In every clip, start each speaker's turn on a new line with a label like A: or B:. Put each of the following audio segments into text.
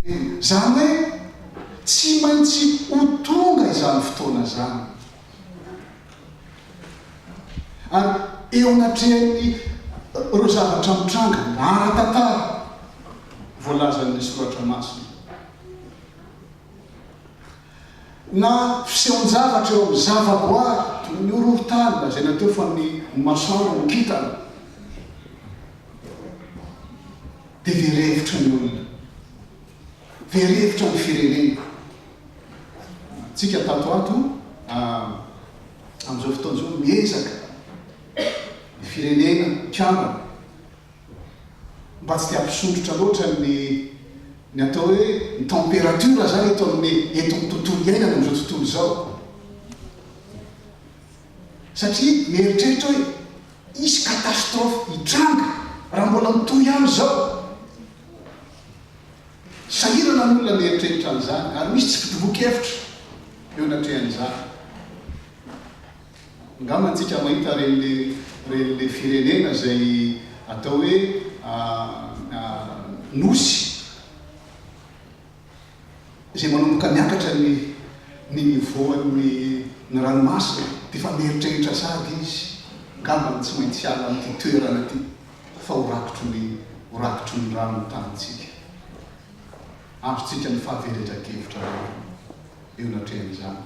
A: Izany hoe tsy maintsy ho tonga izany fotoana izany. Ary eo anatrehan'ny ireo zavatra mitranga na ara-tantara voalazan'ny Soratra Masina, na fisehon-javatra eo amin'ny zavaboary toy ny horohorontany lazaina teo fa ny masoandro no kintana, dia very hevitra ny olona, very hevitra ny firenena. Tsika tato ato amin'izao fotoana izao miezaka ny firenena mikambana mba tsy dia hampisondrotra loatra ny ny atao hoe ny température zany eto amin'ny eto amin'ny tontolo iainana amin'izao tontolo izao satria mieritreritra hoe hisy catastrophe hitranga raha mbola mitohy ihany izao. Sahirana ny olona mieritreritra an'izany ary misy tsy fitovian-kevitra eo anatrehan'izany. Angamba antsika mahita ireny ireny firenena izay atao hoe nosy izay manomboka miakatra ny ny niveau an'ny ny ranomasina dia efa mieritreritra sahady izy, angamba tsy maintsy hiala amin'ity toerana ity. fa ho rakotry ny ho rakotry ny rano ny tanintsika. Azontsika ny fahaverezan-kevitra rehefa eo anatrehan'izany.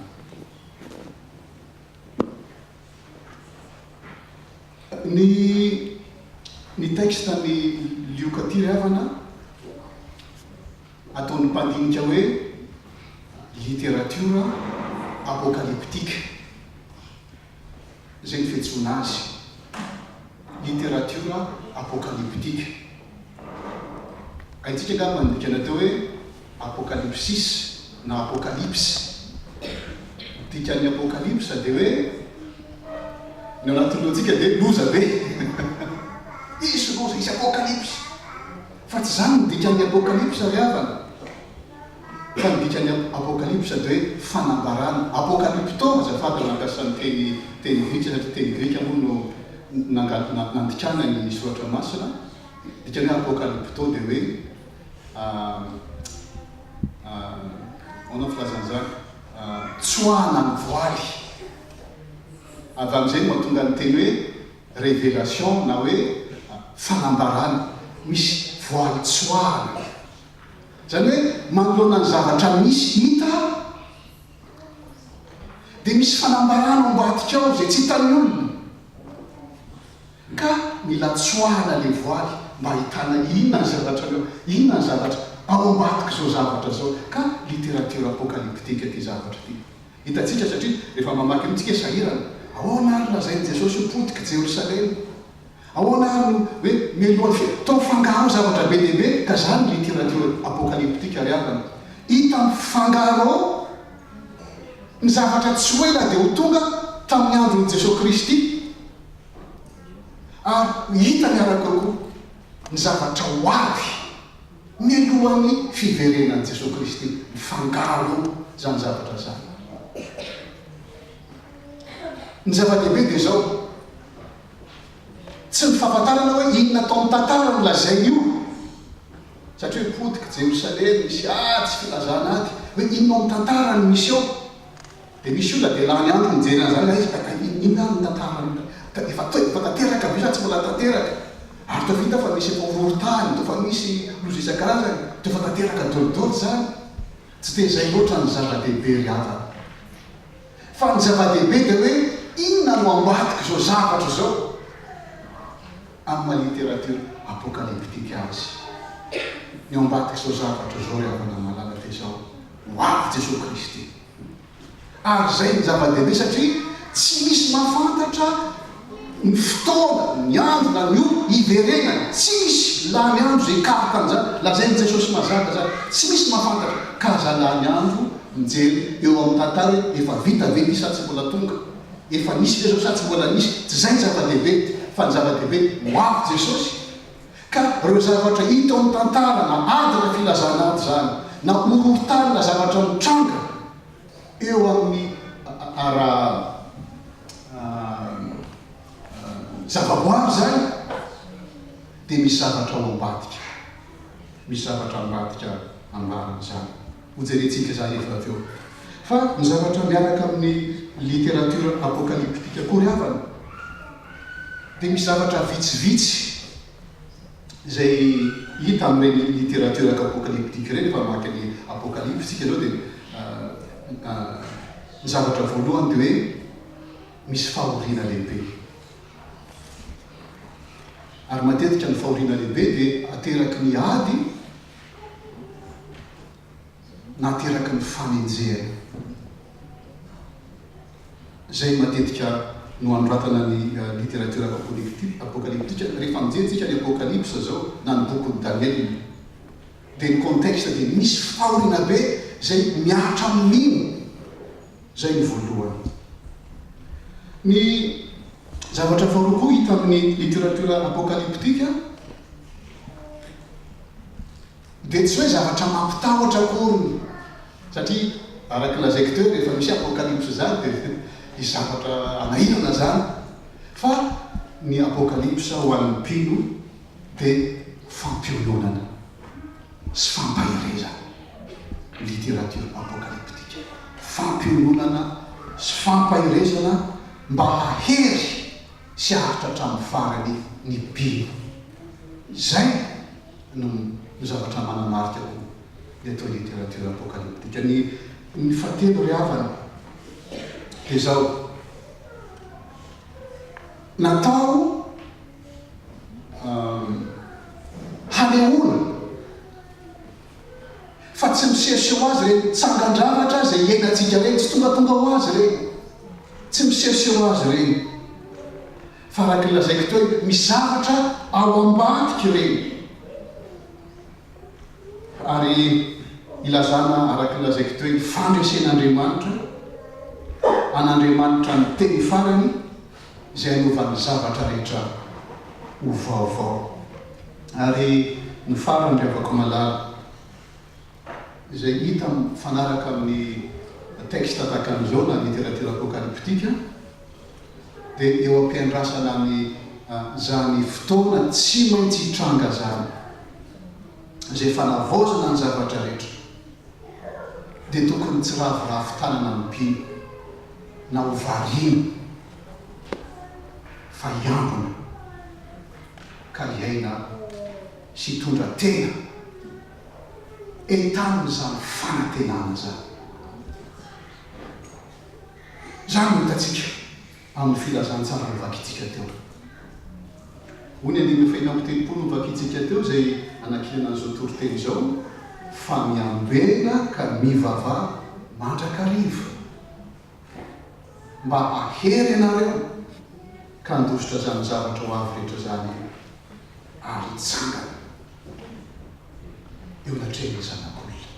A: Ny ny texte ny Lioka ity ry havana, ataon'ny mpandinika hoe literatiora apokalyptika. Izay ny fiantsoana azy, literatiora apokalyptika. Haintsika angamba ny dikany atao hoe apokalypsis na apokalypsy. Ny dikan'ny apokalypsa dia hoe, ny ao anatin'ny lohantsika dia loza be. Hisy loza, hisy apokalypsy. Fa tsy izany ny dikan'ny apokalypsa ry havana. Fa ny dikan'ny apokalypsa dia hoe fanambarana, apokalypto, azafady raha nampiasa ny teny teny grika satria teny grika moa no nandikana ny soratra masina, dikan'ny hoe apokalypto dia hoe ahoana ny filazana izany, tsoahana ny voaly. Avy amin'izay no mahatonga ny teny hoe révélation na hoe fanambarana, misy voaly tsoahana. Izany hoe manoloana ny zavatra misy hita dia misy fanambarana ao ambadika ao izay tsy hitan'ny olona. Ka mila tsoahana ilay voaly mba hahitana inona ny zavatra eo, inona ny zavatra ao ambadik'izao zavatra izao. Ka literatiora apokalyptika ity zavatra ity. Hitantsika satria rehefa mamaky an'io tsika sahirana. Ahoana ary lazain'i Jesosy ho potik'i Jerosalema? Ahoana ary no hoe mialohan'ny fi, toa mifangaro zavatra be dia be ka zany ny literatiora apokalyptika ry havana. Hita mifangaro ao ny zavatra tsy ho ela dia ho tonga tamin'ny andron'i Jesoa Kristy ary hita miaraka eo koa ny zavatra ho avy mialohan'ny fiverenan'i Jesoa Kristy. Mifangaro eo izany zavatra izany. Ny zava-dehibe dia izao. Tsy ny fahafantarana hoe inona tao amin'ny tantara no lazainy io, satria hoe potika Jerosalema, misy ady sy filazana ady, hoe inona ao amin'ny tantara no misy eo. Dia misy olona dia lany andro mijery an'izany hoe aiza, inona ary ny tantara, efa efa tanteraka ve sa tsy mbola tanteraka? Ary toa hita fa misy efa horohorontany, toa efa misy loza isan-karazany, toa efa tanteraka dolidoly izany. Tsy dia izay loatra ny zava-dehibe ry havana. Fa ny zava-dehibe dia hoe inona no ambadik'izao zavatra izao amin'ny maha literatiora apokalyptika azy. Ny ao ambadik'izao zavatra izao ry havana malala dia izao, ho avy Jesoa Kristy. Ary izay no zava-dehibe satria tsy misy mahafantatra ny fotoana, ny andro na ny ora hiverenany. Tsy misy lany andro izay hikaroka an'izany. Lazain'i Jesosy mazava izany. Tsy misy mahafantatra. Ka aza lany andro mijery eo amin'ny tantara hoe efa vita ve ity sa tsy mbola tonga? Efa nisy ve izao sa tsy mbola nisy? Tsy izay ny zava-dehibe fa ny zava-dehibe ho avy Jesosy. Ka ireo zavatra hita ao amin'ny tantara na ady na filazana ady izany na horohorontany na zavatra mitranga eo amin'ny ara zavaboary izany dia misy zavatra ao ambadika. Misy zavatra ambadika. ambaran'izany. Hojerentsika izany efa avy eo. Fa ny zavatra miaraka amin'ny literatiora apokalyptika koa ry havana dia misy zavatra vitsivitsy izay hita amin'ireny literatiora apokalyptika ireny, rehefa mamaky ny Apokalypsy isika izao dia ny zavatra voalohany dia hoe misy fahoriana lehibe. Ary matetika ny fahoriana lehibe dia ateraky ny ady na ateraky ny fanenjehana. Izay matetika no anoratana ny literatiora apokalyptika. Rehefa mijery tsika ny Apokalypsa izao na ny bokin'i Daniela dia ny contexte dia misy fahoriana be izay mihatra amin'ny mino. Izay no voalohany. Ny zavatra faharoa koa hita amin'ny literatiora apokalyptika dia tsy hoe zavatra mampitahotra akory satria araka ny lazaiko teo rehefa misy apokalypsy izany dia hisy zavatra hanahirana izany fa ny apokalypsy ho an'ny mpino dia fampiononana sy fampaherezana, littérature apocalyptique, fampiononana sy fampaherezana mba hahery sy haharitra hatramin'ny farany ny mpino. Izay no no zavatra manamarika koa ny atao littérature apocalyptique. Ny ny fahatelo ry havana dia izao, natao hanehoana fa tsy misehoseho azy ireny tsangan-javatra izay iainantsika ireny, tsy tongatonga ho azy ireny, tsy misehoseho azy ireny, fa araka ny lazaiko teo hoe misy zavatra ao ambadika ireny. Ary ilazana araka ny lazaiko teo ny fandresen'Andriamanitra, an'Andriamanitra ny teny farany izay hanova ny zavatra rehetra ho vaovao. Ary ny farany ry havako malala, izay hita mifanaraka amin'ny texte tahaka an'izao na littérature apocalyptique, dia eo am-piandrasana ny izany fotoana tsy maintsy hitranga izany, izay fanavaozana ny zavatra rehetra, dia tokony tsy ravoravo tanana ny mpino, na ho variana, fa hiambina ka hiaina sy hitondra tena entanin'izany fanantenana izany. Izany no hitantsika amin'ny filazantsara novakintsika teo. Hoy ny andininy fahenina amby 30 novakintsika teo izay anankinana an'izao toriteny izao, Fa miambena ka mivavaha mandrakariva, mba hahery anareo ka handositra izany zavatra ho avy rehetra izany ary hitsangana eo anatrehan'ny Zanak'olona.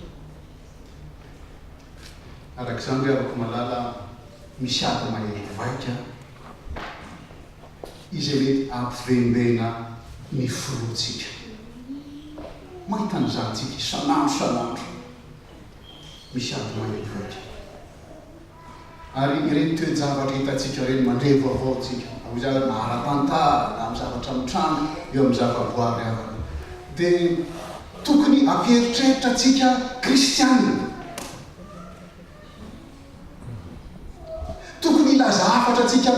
A: Araka izany ry havako malala, misy ady mahery vaika izay mety hampivembena ny finoantsika. Mahita an'izany tsika isan'andro isan'andro, misy ady mahery vaika. Ary ireny toe-javatra hitantsika ireny, mandre vaovao tsika, hoy za hoe ara-tantara na amin'ny zavatra mitranga eo amin'ny zavaboary havana, dia tokony hampieritreritra antsika kristiana. Tokony hilaza hafatra antsika,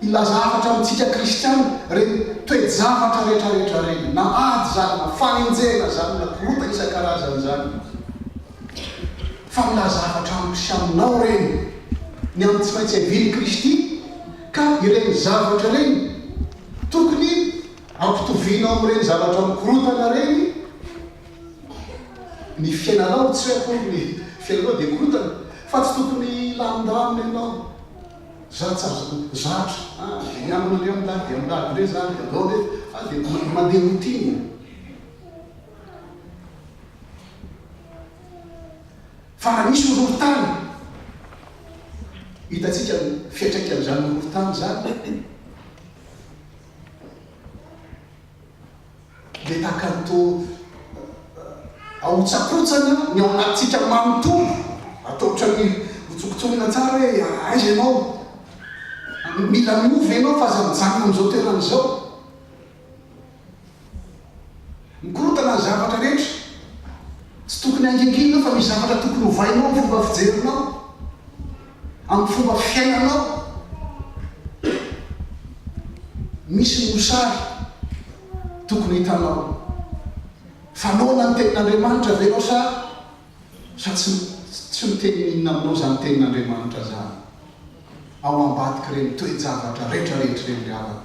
A: hilaza hafatra amintsika kristiana ireny toe-javatra rehetrarehetra ireny, na ady izany, na fanenjehana izany, na korontana isan-karazany izany. Fa milaza hafatra amiko sy aminao ireny, ny amin'ny tsy maintsy havian'i Kristy, ka ireny zavatra ireny tokony ampitovianao amin'ireny zavatra mikorontana ireny ny fiainanao, tsy hoe akory ny fiainanao dia korontana, fa tsy tokony hilamindamina ianao, za tsy azo zatra, ah dia miangona indray amin'ny lahady, dia amin'ny lahady indray izany, dia andao indray, ah dia mandeha routine. Fa raha misy horohorontany, hitantsika ny fiantraikan'izany horohorontany izany, dia tahaka ny toa ahotsakotsana ny ao anatintsika manontolo, atao ohatran'ny hotsokotsonina tsara hoe aiza ianao, mila miova ianao fa aza mijanona amin'izao toerana izao. Mikorontana ny zavatra rehetra. Tsy. Tsy tokony hangingina eo fa misy zavatra tokony hovainao amin'ny fomba fijerinao, amin'ny fomba fiainanao. Misy ny mosary tokony hitanao. Fa noana ny tenin'Andriamanitra ve ianao sa sa tsy tsy miteny n'inona aminao izany tenin'Andriamanitra izany? Ao ambadik'ireny toe-javatra rehetrarehetra ireny ry havana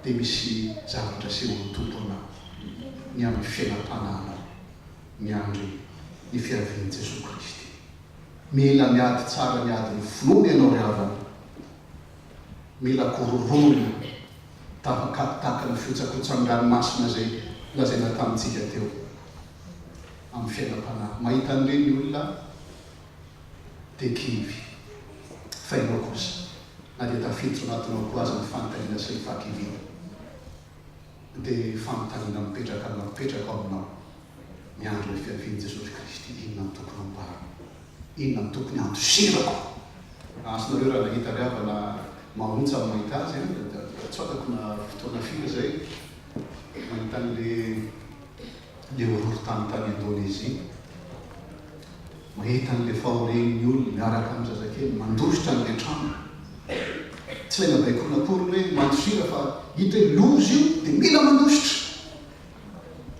A: dia misy zavatra asehon'ny Tompo anao ny amin'ny fiainam-panahinao miandry ny fiavian'i Jesoa Kristy. Mila miady tsara ny adin'ny finoana ianao ry havana. Mila kororohina tahaka ny fihotsakotsan'ny ranomasina izay lazaina tamintsika teo amin'ny fiainam-panahy. Mahita an'ireny ny olona dia kivy. Fa ianao kosa, na dia tafiditra ao anatinao koa aza ny fanontaniana sy ny fahakiviana, dia fanontaniana mipetraka mipetraka ao aminao miandry ny fiavian'i Jesosy Kristy, inona no tokony hambarako? Inona no tokony handosirako? Asa nareo raha nahita ry havana mahontsa ny mahita azy an, tsy fantako na fotoana firy izay mahita an'le le horohorontany tany Indonésie, mahita an'le fahorian'ny olona miaraka amin'ny zazakely mandositra an'le trano. Tsy ilaina baikoana akory ny hoe mandosira fa hita hoe loza io dia mila mandositra.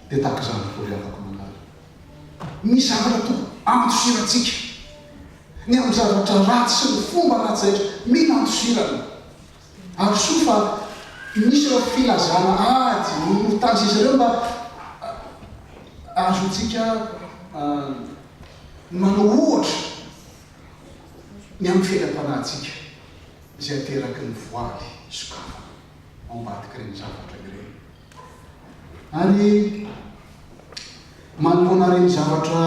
A: Dia tahaka izany koa ry havako malala. Misy zavatra tokony andosirantsika. Ny amin'ny zavatra ratsy sy ny fomba ratsy rehetra, mila andosirana. Ary soa fa misy ireo filazana ady notanj'izy ireo mba ahazoantsika manao ohatra ny amin'ny fiainam-panahintsika izay ateraky ny voaly sokafana ao ambadik'ireny zavatra ireny. Ary manoloana ireny zavatra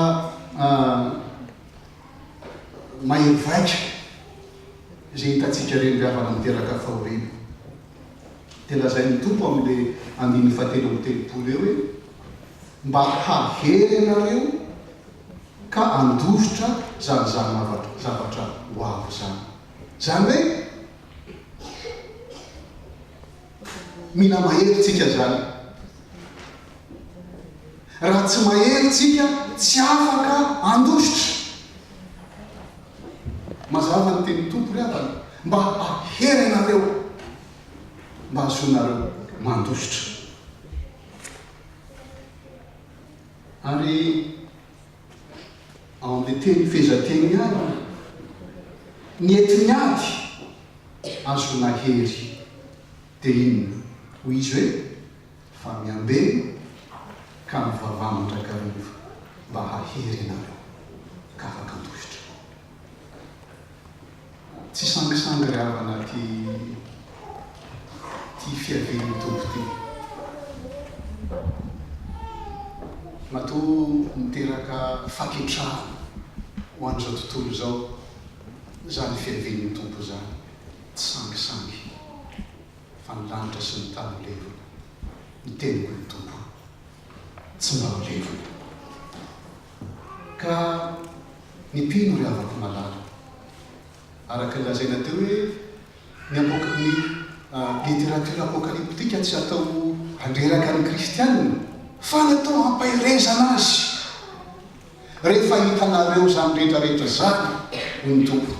A: mahery vaika izay hitantsika ireny ry havana miteraka fahoriana, dia lazain'ny Tompo amin'ilay andininy fahatelo amby telopolo eo hoe, Mba hahery anareo ka handositra izany zavatra ho avy izany. Izany hoe, Mila mahery tsika zany. Raha tsy mahery tsika tsy afaka handositra. Mazava ny tenin'ny Tompo ry havana, mba hahery anareo, mba hahazoanareo mandositra. Ary ao amin'ilay teny fehezanteny ihany, ny enti-miady ahazoana hery dia inona? Hoy izy hoe, Fa miambena ka mivavaha mandrakariva mba hahery anareo ka afaka handositra. Tsy sangisangy ry havana ity ity fiavian'ny Tompo ity. Matoa miteraka faketrahana ho an'izao tontolo izao izany fiavian'ny Tompo izany, tsy sangisangy fa ny lanitra sy ny tany ho levona, ny teniko ny Tompo tsy mba ho levona. Ka ny mpino ry havako malala, araka ny lazaina teo hoe ny apoka, ny literatiora apokalyptika tsy atao handreraka ny kristianina fa natao hampaherezana azy. Rehefa hitanareo izany rehetra rehetra izany, hoy ny Tompo,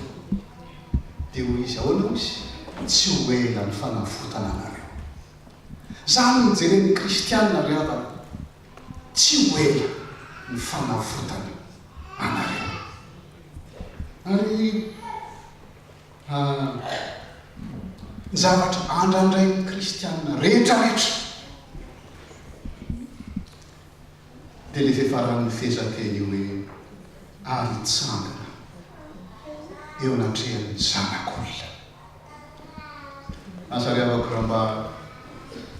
A: dia hoy Izy, ahoana hoy Izy? Tsy ho ela ny fanavotana anareo. Izany no jeren'ny kristiana ry havana, tsy ho ela ny fanavotana anareo. Ary ny zavatra andrandrain'ny kristiana rehetra rehetra, Dia ilay fiafaran'ny fehezanteny io hoe ary hitsangana eo anatrehan'ny Zanak'olona. Asa ry havako raha mba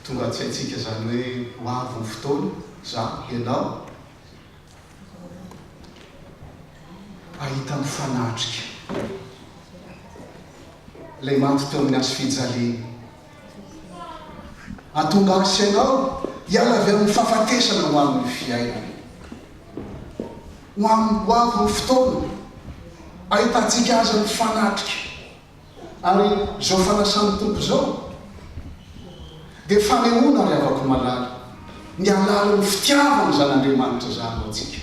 A: tonga an-tsaintsika izany hoe ho avy ny fotoana, izaho, ianao, hahita mifanatrika ilay maty teo amin'ny hazofijaliana. Hahatonga ahy sy ianao hiala avy amin'ny fahafatesana ho amin'ny fiainana. Ho amin'ny ho avy ny fotoana ahitantsika azy mifanatrika. Ary izao fanasan'ny Tompo izao dia fanehoana, ry havako malala, ny halalin'ny fitiavana izany Andriamanitra izany ho antsika.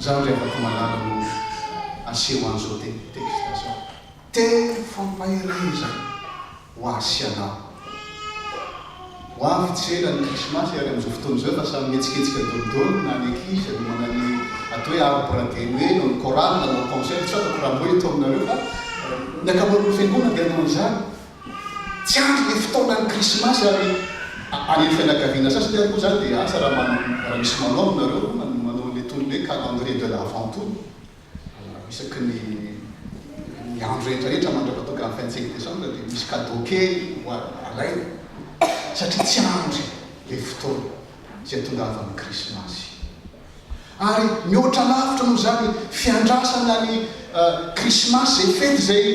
A: Izany ry havako malala no aseho an'izao texte izao. Teny fampaherezana ho ahy sy anao. Ho avy tsy ela ny krismasy ary amin'izao fotoana izao efa samy mihetsiketsika dolidoly na ny ankizy hanomana ny atao hoe arbre de Noël, ny chorale hanao concert, tsy fantako raha mbola eto aminareo fa ny ankamaroan'ny fiangonana dia hanao an'izany. Tsy andry ilay fotoanan'ny krismasy ary any amin'ny fianakaviana sasany ary moa izany dia asa raha manao raha misy manao aminareo manao an'ilay tony hoe calendrier de l'avent tony. Isaky ny ny andro rehetra rehetra mandrapatonga ny 25 décembre dia misy cadeau kely ho alaina satria tsy andry ilay fotoana izay hatongavan'ny krismasy. Ary mihoatra lavitra noho izany fiandrasana ny krismasy izay fety izay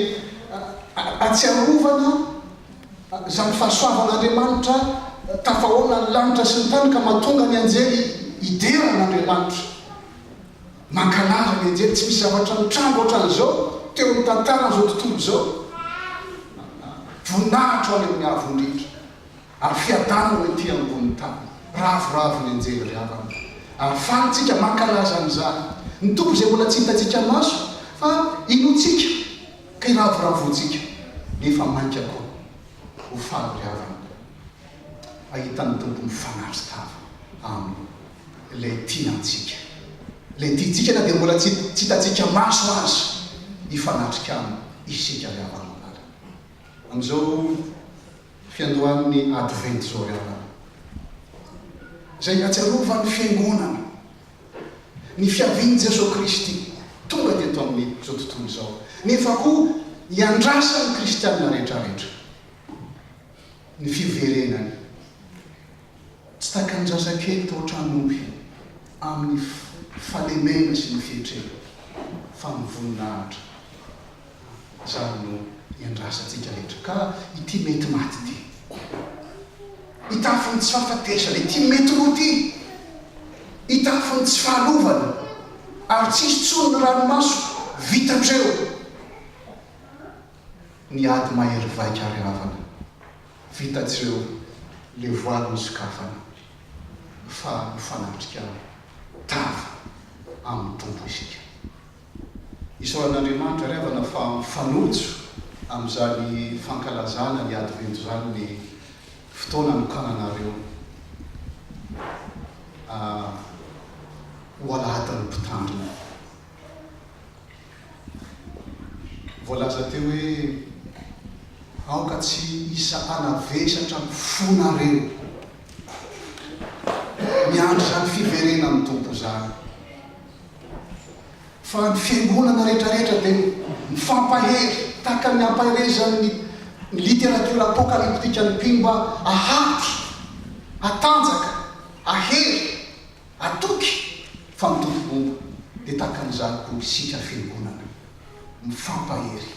A: ahatsiarovana izany fahasoavan'Andriamanitra tafahoana ny lanitra sy ny tany ka mahatonga ny anjely hidera an'Andriamanitra. Mankalaza ny anjely, tsy misy zavatra mitranga ohatran'izao teo amin'ny tantaran'izao tontolo izao. Voninahitra ho any amin'ny Avo Indrindra, ary fiadanana ho ety ambonin'ny tany. Ravoravo ny anjely ry havana, ary faly tsika mankalaza an'izany. Ny Tompo izay mbola tsy hitantsika maso, fa inoantsika ka iravoravoantsika, nefa mainka koa ho faly ry havana, hahita ny Tompo mifanatri-tava aminy. Ilay tia antsika. Ilay tiantsika na dia mbola tsy hitantsika maso aza, hifanatrika aminy isika ry havana malala. Amin'izao fiandohan'ny Advento izao ry havana, izay ahatsiarovan'ny Fiangonana ny fiavian'i Jesoa Kristy tonga teto amin'izao tontolo izao, nefa koa iandrasan'ny kristiana rehetrarehetra ny fiverenany. Tsy takan'ny zazakely tao an-tran'omby amin'ny fahalemena sy ny fietrena fa ny voninahitra. Izany no iandrasantsika rehetra. Ka ity mety maty ity. Hitafy ny tsy fahafatesana. Ity mety lo ity. Hitafy ny tsy fahalovana. Ary tsy hisy intsony ny ranomaso vita hatreo. Ny ady mahery vaika ary havana. Vita hatreo le voile nosokafana fa mifanatrika tava amin'ny Tompo isika. Isaorana Andriamanitra ry havana fa mifanojo amin'izany fankalazana ny advento izany ny fotoana anokananareo ho alahadin'ny mpitandrina. Voalaza teo hoe, Aoka tsy hisy hanavesatra ny fonareo. Miandry izany fiverenan'ny Tompo izany. Fa ny fiangonana rehetrarehetra dia mifampahery, tahaka ny ampaherezan'ny literatiora apokalyptika ny mpino mba haharitra, hatanjaka, hahery. Atoky fa ny Tompo momba dia tahaka an'izany koa isika fiangonana. Mifampahery.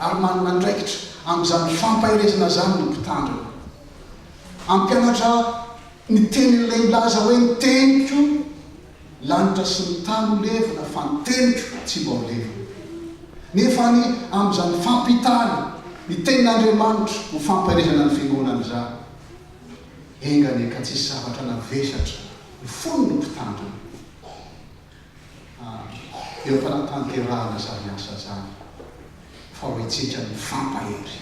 A: Ary manana andraikitra amin'izany fampaherezana izany ny mpitandrina. Hampianatra ny tenin'ilay milaza hoe ny teniko, lanitra sy ny tany ho levona fa ny teniko tsy mba ho levona. Nefa ny amin'izany fampitana ny tenin'Andriamanitra ho fampaherezana ny fiangonana izany. Enga anie ka tsisy zavatra navesatra ny fony no mpitandrina eo am-panatanterahana izany asa izany fa ho haintsika ny mifampahery,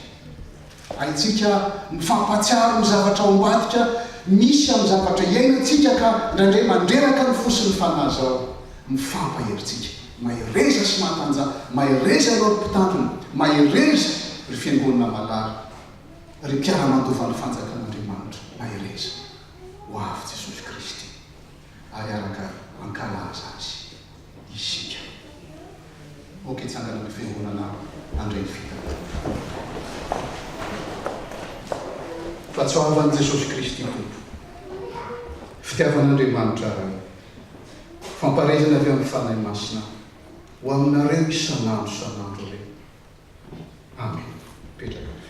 A: haintsika mifampahatsiaro ny zavatra ao ambadika misy amin'ny zavatra iainantsika ka indraindray mandreraka ny fo sy ny fanahy izao, mifampahery tsika. Mahereza sy mahatanjaha, mahereza ianao ry mpitandrina, mahereza ry fiangonana malala. Ry mpiara-mandova ny fanjakan'Andriamanitra, mahereza! Ho avy Jesosy Kristy, ary araka hankalaza Azy isika. Ok, hitsangana ny fiangonana handray ny fitahiana. Fahasoavan'i Jesosy Kristy Tompo, fitiavan'Andriamanitra Ray, fampaherezana avy amin'ny Fanahy Masina ho aminareo isan'andro isan'andro re. Amen. Mipetraka ny fiangonana.